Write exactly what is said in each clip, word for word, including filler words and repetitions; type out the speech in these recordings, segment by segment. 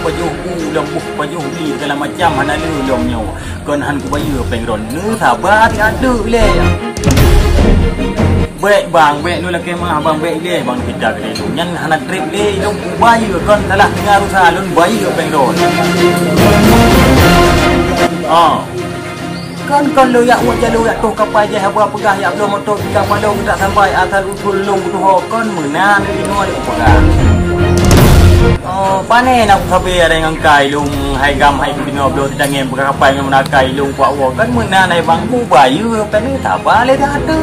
Pajoh bu lom, boh pajoh mi, segala macam hana le lom nyoe. Kon han kubayeue péng droeneuh, saba siat teuk lé. Bék bang, bék lôn lakée meu'ah bang, bék lé bang, kita keuneuk lôn. Nyan hana treb lé, lôn kubayeue, kon salah tinggai rusa, lôn bayeue péng droeneuh. Ah. Kon, kon lôn jak ueh jalô jak toh kapai jih haba peugah jak bloe moto tiga paloe geutak sampai asal usul lôn tuho kon meunan linoe lé peugah. Oh, pane na kusabe ada ngon kai lôn hai gam hai kudeungoe bloe titangém peugah kapai ngon meunakai lôn kuak woe kon meunan hai bang kubayeue pane saba lé dah tu.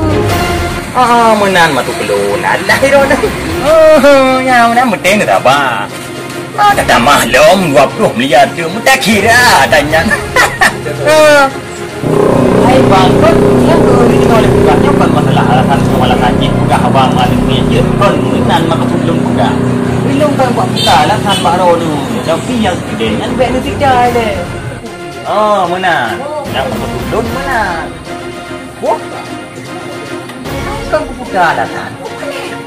Ah, meunan matu keulôn alah iro dah. Oh, nyang meunan meuteng saba. Ah, tatamah lom dua ploh miliar tu meutakira tanya. Ah. Hai bang, kon nyang keu linoe lé peugah nyoe kon masalah alasan keu alasan jih peugah haba malam ni jeuet kon meunan maka sebelum peugah. Ilong kan buat peugah alasan bak droeneuh, tapi nyang keu nyan bék neutika lé. Oh, meunan. Nyang maka sebelum meunan. Boh. Kan kupeugah alasan.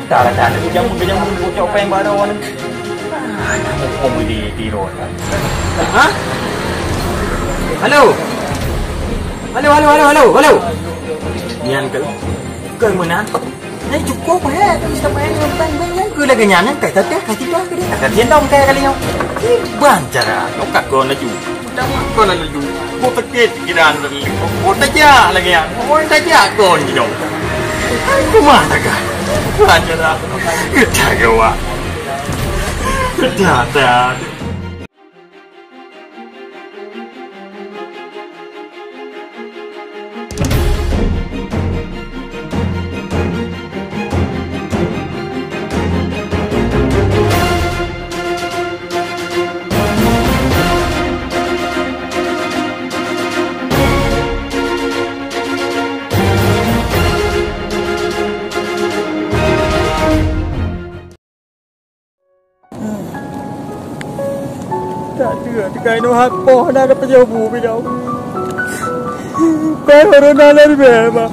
Peugah alasan. Jamu, jamu, bocok péng bak droeneuh. Ah, nak hukum di, di roda. Ha? Halo? Halo, halo, halo, halo, halo? Nyan ke? Ke meunan? Nyan cukup, he. Tapi sampai nyan, nyan, nyan, nyan, ke lagèe nyan, nyan, kai teuh, kai tiga, ke dia. Kai tiga, kai kali nyoe. Kiban cara, nyoe ka kon laju. Dah kon laju. Ko sakét pikiran tadi. Ko tajak lagèe nyan. Ko tajak kon jinoe. Hai, kumaha taga? Kiban cara. Kita gawa. Kita, kita. Tak ada, teuka inoe hak poh na ada peunyobu bidau. Kau orang dalam bema.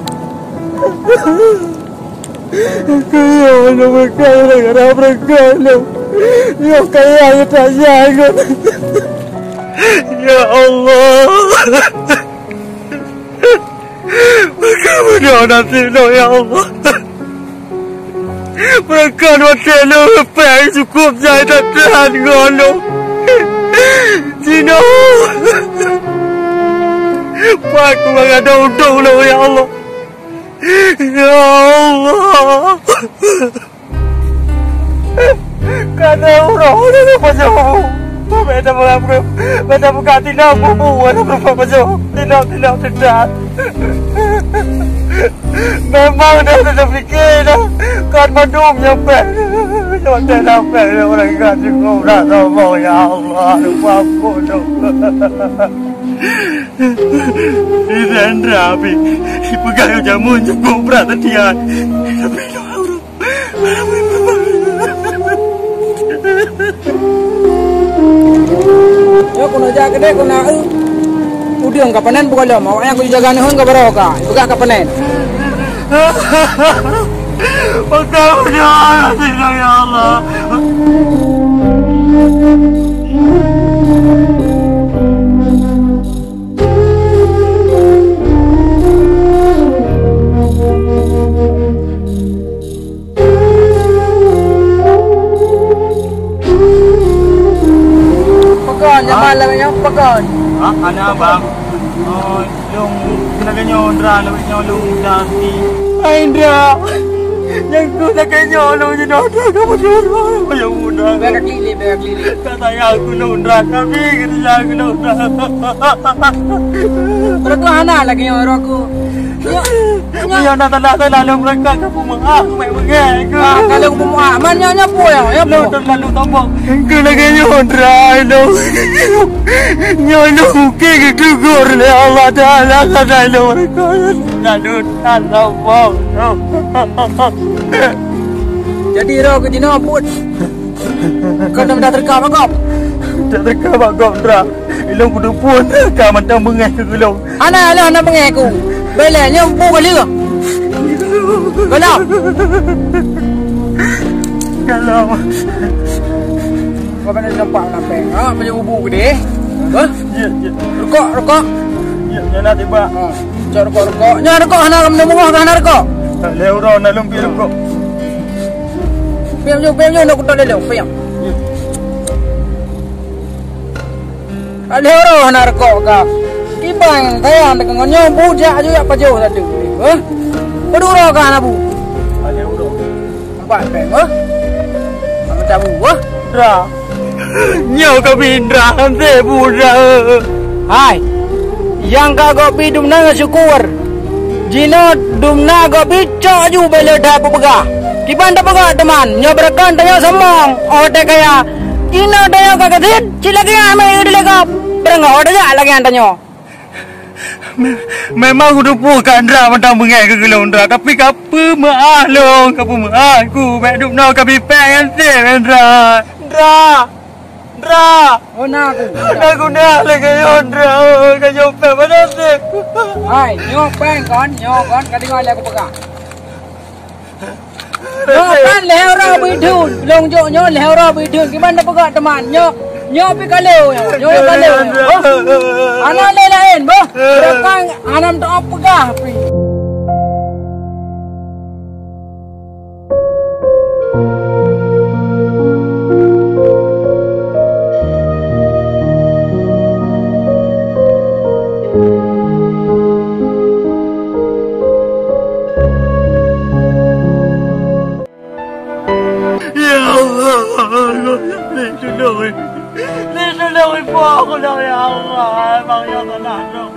Kau orang berkaya dengan berkaya. Yo kaya yang tak jahat. Ya Allah. Maka mudah nasib lôn, ya Allah. Meureuka watèe lôn leupah cukup jai that-that ngon lôn. Jinoe, pat kubangai dong-dong lôn, ya Allah. Ya Allah. Kana uroe lôn pajoh. Beda buka, beda buka tinam bubu, ada berapa pajoh. Tinam, tinam, tinam. Memang dah ada fikir dah. Kan mandum nyampe. Nyampe sampai orang kan cukup dah sombong, ya Allah. Lupa aku dong. Di Sandra, Abi. Ipeugah jamun cukup brat tadi, ya. Tapi Nyoe keunoe jak keudeh keunoe, eh. Udeueng ka panen peugohlom, awaknyan kujaga neuheun ka baroe ka, peugah ka panen. Maka udah, ya Allah. Pakon, nyaman lagèe nyoe, pakon. Ha, hana, Bang. Oh, lôn lagèe nyoe, Indra, lagèe nyoe, lôn Indra. Hai, Indra. Nyang keu lagèe nyoe, lôn jinoe, Indra, kamu jinoe, Indra. Bayang muda. Biar kaki ni, biar kaki ni. Tak sayang aku, lôn Indra. Tapi kerja aku, lôn Indra. Berarti hana lagèe nyoe, aku. Nyoe, nyoe. Nyoe na tanda-tanda lôn meureuka ka peumeu'ah, ka peumeu'ah. Ah, ka lôn peumeu'ah. Man nyoe, nyoe peue nyoe? Nyoe peue? Lôn terlalu sombong. Engkau lagèe nyoe, Indra, lôn. Nyoe lôn mungken geutegur lé Allah Taala, ka lôn meureuka. Terlalu sombong. Jadi, roh keu jinoe buet. Kau dah, dah terka bak gob? Dah terka bak gob, Indra. Ilôn kuteupue, Indra, ka mantong beungèh keu ulôn. Hana, hana, hana beungèh ku. Bèk lé, nyoe bu ka lheueh. Golom. Golom. Kau kena nampak lam péng. Ha, beli ubu gede. Hah? Ya, ya. Rukok, rukok. Ya, ya, nak tiba. Ha, cok rukok, rukok. Nyan rukok, hana kamoe beungoh, hana rukok. Tak lé uroe, nak lom pi rukok. Piam nyoe, piam nyoe, nak kutok lé lom, piam. Ya. Alheuh roh na rukok ka. Kiban sayang deungon nyoe bujak ju yak pajoh satu. Hah? Padum uroe ka na bu. Alheuh roh. Nampak péng, hah? Nama tabu, hah? Indra. Nyoe kami Indra, hanse bu Indra. Hai. Nyang ka gob bi dumna syukur. Jinoe dumna gob bi cok ju bela that peugah. Kiban tapeugah teuma, nyoe beureukan tanyoe sombong, oh teuh kaya. Jinoe tanyoe ka keusit, Cit lagèe nyan meu'en dilèe gob. Beuranggoe tajak lagèe nyan tanyoe. Me-, memang kuteupue ka Indra mantong beungèh keu gohlom Indra, tapi kapeumeu'ah lôn, kapeumeu'ah ku, bèk dum noe ka bipèk ngon seb Indra. Indra! Indra! Oh, na ku. Na guna lé keu Indra, oh, ka jopèk pada seb. Hai, nyoe péng kon, nyoe kon, ka deungö lé kupeugah. Nyoe kan lhèe uroe bidun, lôn jok nyoe lhèe uroe bidun. Kiban tapeugah teuma nyoe, nyoe pi kalo nyoe, nyoe kalo nyoe. Hana lé laén boh. Rakan hana meutuah peugah pi. Ya Allah, lindungi. Lindungi ibu aku dong, ya Allah. Emang ya salah dong.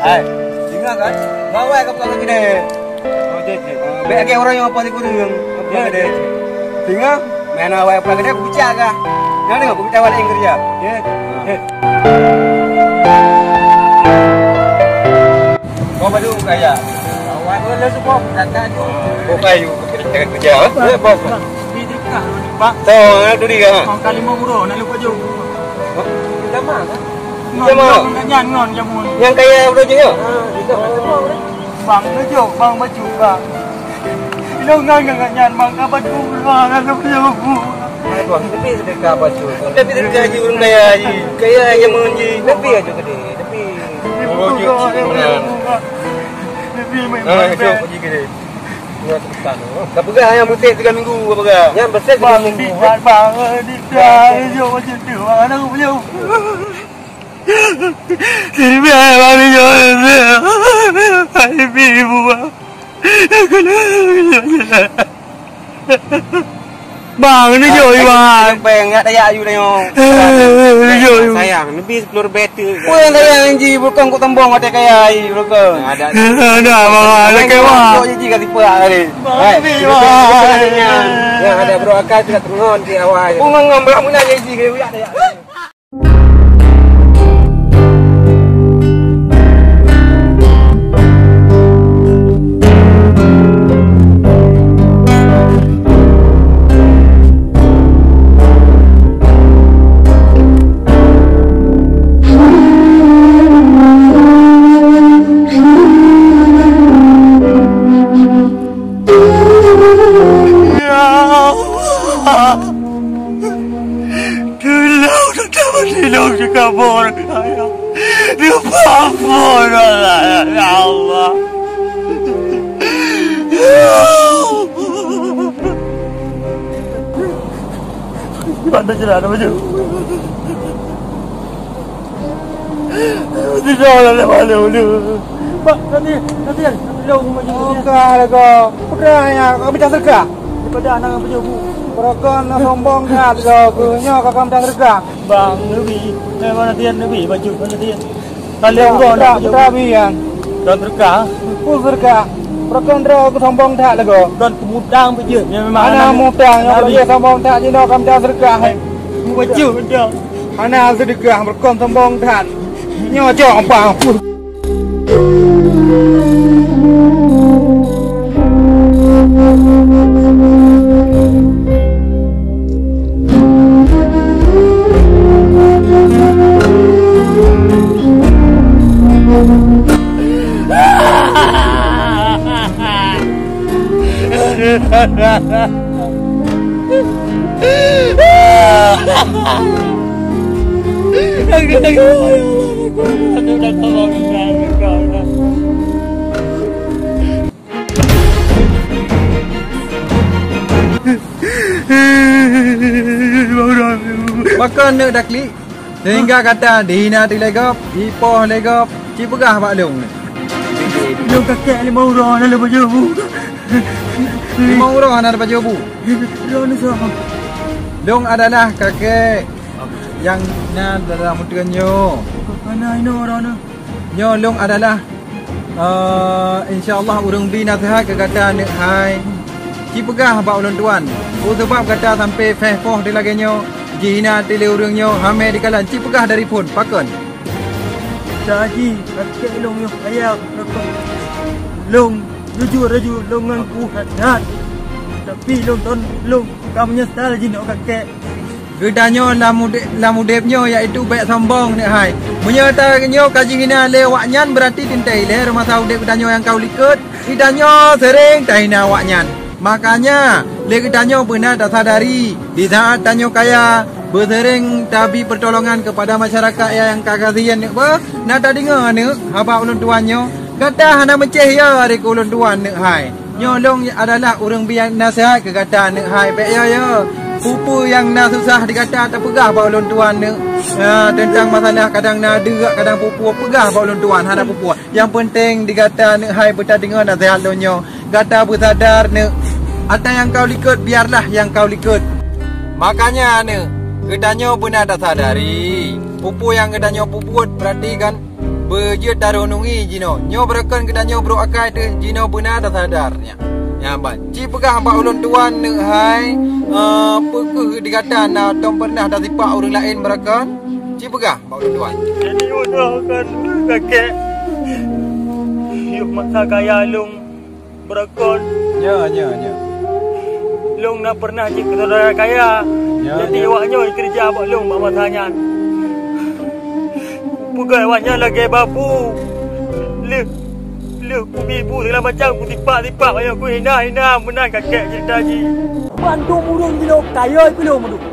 Hai, dengar kan? Bawai kau pegang gede. Oh, jeuet, jeuet. Ah, bèk lagèe ureueng nyang apa sikureueng. Ya, jeuet. Singoh, meunan awai peugah geude, kucak kah. Nyan deungoe, kucak awak laén keureuja. Ya, jeuet. Kau baru kaya. Awak tu le sebab kata tu. Kau kayu, kita kerja, eh? Ya, bos. Di dekat, Pak. Tahu, nak duri kah? Kau kali mau buruh, nak lupa jauh. Hah? Kita mah, kan? Ngon, ngon, ngon, ngon, jamun. Nyang kaya udah je, ya? Ah, itu. Bang, tunjuk, bang, baju, bang. Ilong ngon, ngon, ngon, nyan, bang, kaban ku, bang, lalu baju. Bang, tapi sedekah baju. Tapi sedekah ji, ureueng kaya ji. Kaya jamun ji. Tapi aja gede, tapi. Oh, je. Tapi main. Ah, baju gede. Dah peugah nyang beuteh tiga minggu, dah peugah. Nyang beuteh tiga minggu. Bang, di dah, jom macam tu, bang, anak beliau. Bang, ni jauh, Bang. Bang, nak tanya ayu tanya. Jauh. Sayang, lebih sepuluh ribu tu. Pun sayang ji, bukan kok tembong watèe kaya ai, bukan. Ada. Ada, Bang, ada kewah. Kok ji kasi perak tadi. Hai. Ya, ada bro akal tidak tengon di awal. Pun ngam berak mula ji, ya. Ya Allah. Tulông, tulông, tulông juga orang kaya. Lupa pun Allah, ya Allah. Gimana cara nak maju? Tidak ada mana dulu. Pak, nanti, nanti, nanti, nanti. Oh, ka lagoe. Putra ya, kami dah serka. Daripada anak yang punya bu. Beureukan na sombong that lagèe nyoe ka kami dah serka. Bang, neubi, eh, mana dia neubi baju, mana dia? Tali urang putra, putra bi kan. Dan serka. Pun serka. Beureukan droe keu sombong that lagèe. Dan kemutang bejeu, ya memang. Anak mutang, nyang bejeu sombong that jinoe kami dah serka. Baju, baju. Hana seudeukah, beureukan sombong that. Nyoe cok bang. Pakon neuk daklik? Sehingga gata dihina lé gob, dipoh lé gob, ci peugah bak lôn. Lôn kakek limong uroe na lôn pajoh bu. Limong uroe na lôn pajoh bu. Droeneuh soe? Lôn adalah kakek nyang na dalam uteuen nyoe. Hana inoe droeneuh. Nyoe lôn adalah, eh, insya Allah ureuëng bi naseuhat keu gata neuk hai. Ci peugah bak ulôn tuan, peue sabab gata sampai phéh poh lagée nyoe, jihina lé ureuëng nyoe, hamé dikalon, ci peugah dari phon, pakon? Taji, kakek lôn nyoe kaya, lôn jujur laju lôn ngon ku that-that. Tapi lôn ton lôn ka meunyeusal jinoe kakek. Geutanyoe lam udeb, lam udeb nyoe yaitu bék sombong neuk hai. Meunyoe tanyoe ka jihina lé awaknyan, beurati teuntée ilée masa udeb geutanyoe nyang ka u likot, geutanyoe seuréng tahina awaknyan. Makanya, lé geutanyoe beuna tasadari, di saát tanyoe kaya, beuseuréng tabi peutolongan keupada masyarakat nyang ka gasien neuk beuh, na tadeungoe neuk haba ulôn tuan nyoe. Gata hana meucéh ya ari keu ulôn tuan neuk hai. Nyoe lôn adalah ureuëng bi naseuhat keu gata neuk hai, bék ya, ya. Peue-peue nyang na susah di gata tapeugah bak ulôn tuan neuk. Ha, teuntang masalah kadang na deuk, kadang peue-peue peugah bak ulôn tuan, hana peue-peue. Nyang peunteng di gata neuk hai beutadeungoe naseuhat lôn nyoe. Gata beusadar neuk. Ata nyang ka u likot, biarlah nyang ka u likot. Makanya neuk, geutanyoe beuna tasadari. Peue-peue nyang geutanyoe peubuet, perhatikan. Beujeuet tarenungi jinoe. Nyoe beureukon geutanyoe brok akai teuh jinoe beuna tasadar nyan. Nyan ban. Ci peugah bak ulôn tuan neuk hai, eh, peu kheueh di gata na tom peureunah tasipak ureuëng laén beureukon? Ci peugah bak ulôn tuan. Jadi unoe kan kakek. Yoh masa kaya lôn. Beureukon. Nyo, nyo, nyo. Lôn na peureunah jeuet keu syedara kaya. Nyo, jadi nyo. Awak nyoe keureuja bak lôn bak masa nyan. Peugah awak nyan lagée babu. Lheueh, lheueh kubi bu segala macam, kutipak-tipak, awak nyan kuhina-hina, meunan kakek ceurita jih. Bandum ureuëng jinoe kaya keu lôn meunurot.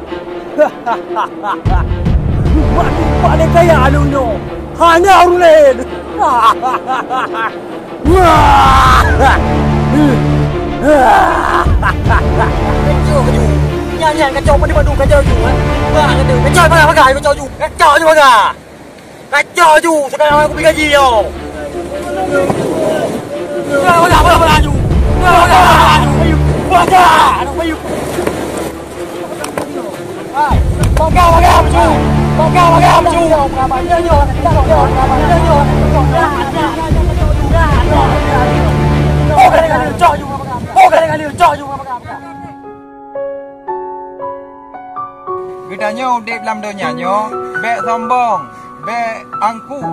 Mak tupak lé kaya lôn nyoe. Hana ureuëng laén. Wah! Kacau kaju. Nyan, nyan, kacau pada bandum kacau kaju, eh. Wah, kata, kacau pada pagai, kacau kaju. Kacau kaju pagai. Kacau kaju, sekarang aku bagi gaji kau. Pagai, pagai, pagai kaju. Pagai, pagai, pagai kaju. Pagai, pagai, pagai kaju. Geutanyoe udeb lam donya nyoe, bék sombong, bék angkuh,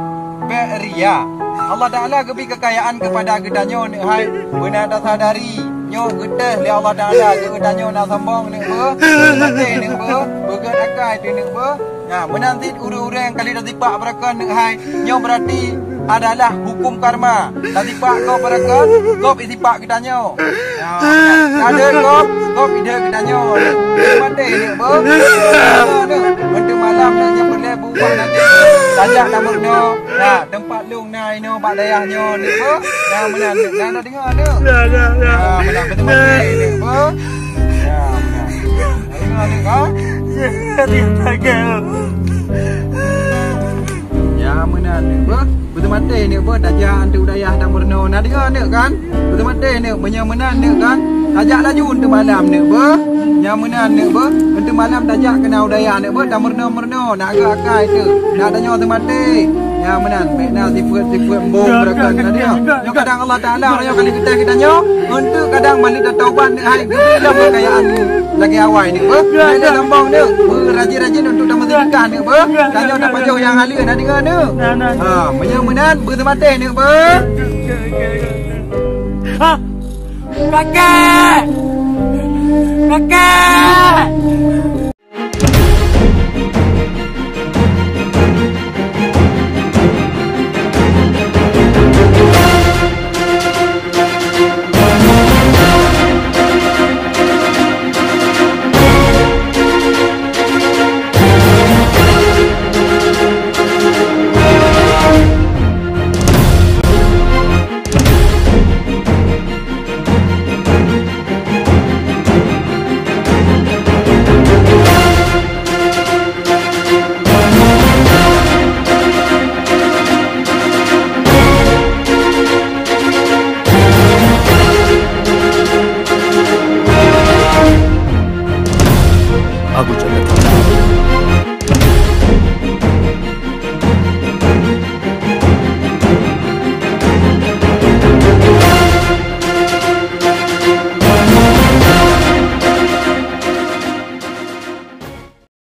bék ria. Allah Taala geubri keukayaan keupada geutanyoe neuk hai, beuna tasadari. Nyoe geutéh lé Allah Taala keu geutanyoe na sombong neuk beuh, maté neuk beuh, beugét akai teuh neuk beuh. Nah, meunan cit ureuëng-ureuëng nyang ka lheueh tasipak beureukon neuk hai, nyoe beurati adalah huköm karma. Tasipak gob beureukon, gob isipak geutanyoe. Nah, ka deuek gob, gob ideuek geutanyoe. Maté neuk beuh. Untuk malam neuk nyang peureulée beubah nanti. Tajak lam bunoe. Nah, teumpat lôn na inoe bak dayah nyoe neuk beuh. Nah, meunan neuk. Nah, na deungoe neuk. Nah, meunan beuteumaté neuk beuh. Nah, meunan. Ya, meunan neuk beuh. Beuteumaté neuk beuh, tajak anteuk u dayah tameurunoe. Na deungoe neuk kan? Beuteumaté neuk, meunyoe meunan neuk kan? Tajak laju anteuk malam neuk beuh. Nyang meunan neuk beuh, anteuk malam tajak keunoe u dayah neuk beuh, tameurunoe-meurunoe. Na geuakai teuk. Na tanyoe teumaté. Nyang meunan, bék na sifeuet-sifeuet embong beureukat na deungoe. Nyoe kadang Allah Taala, nyoe kali geutéh geutanyoe, untuk kadang balik tataubat neuk hai geubri lom keukayaan lagée awai neuk beuh. Bék lé sombong neuk, beurajin-rajin untuk tameusedekah neuk beuh. Tanyoe tapajoh nyang haleue na deungoe neuk. Ha, meunyoe meunan beuteumaté neuk beuh. Ha! Kakek! Kakek!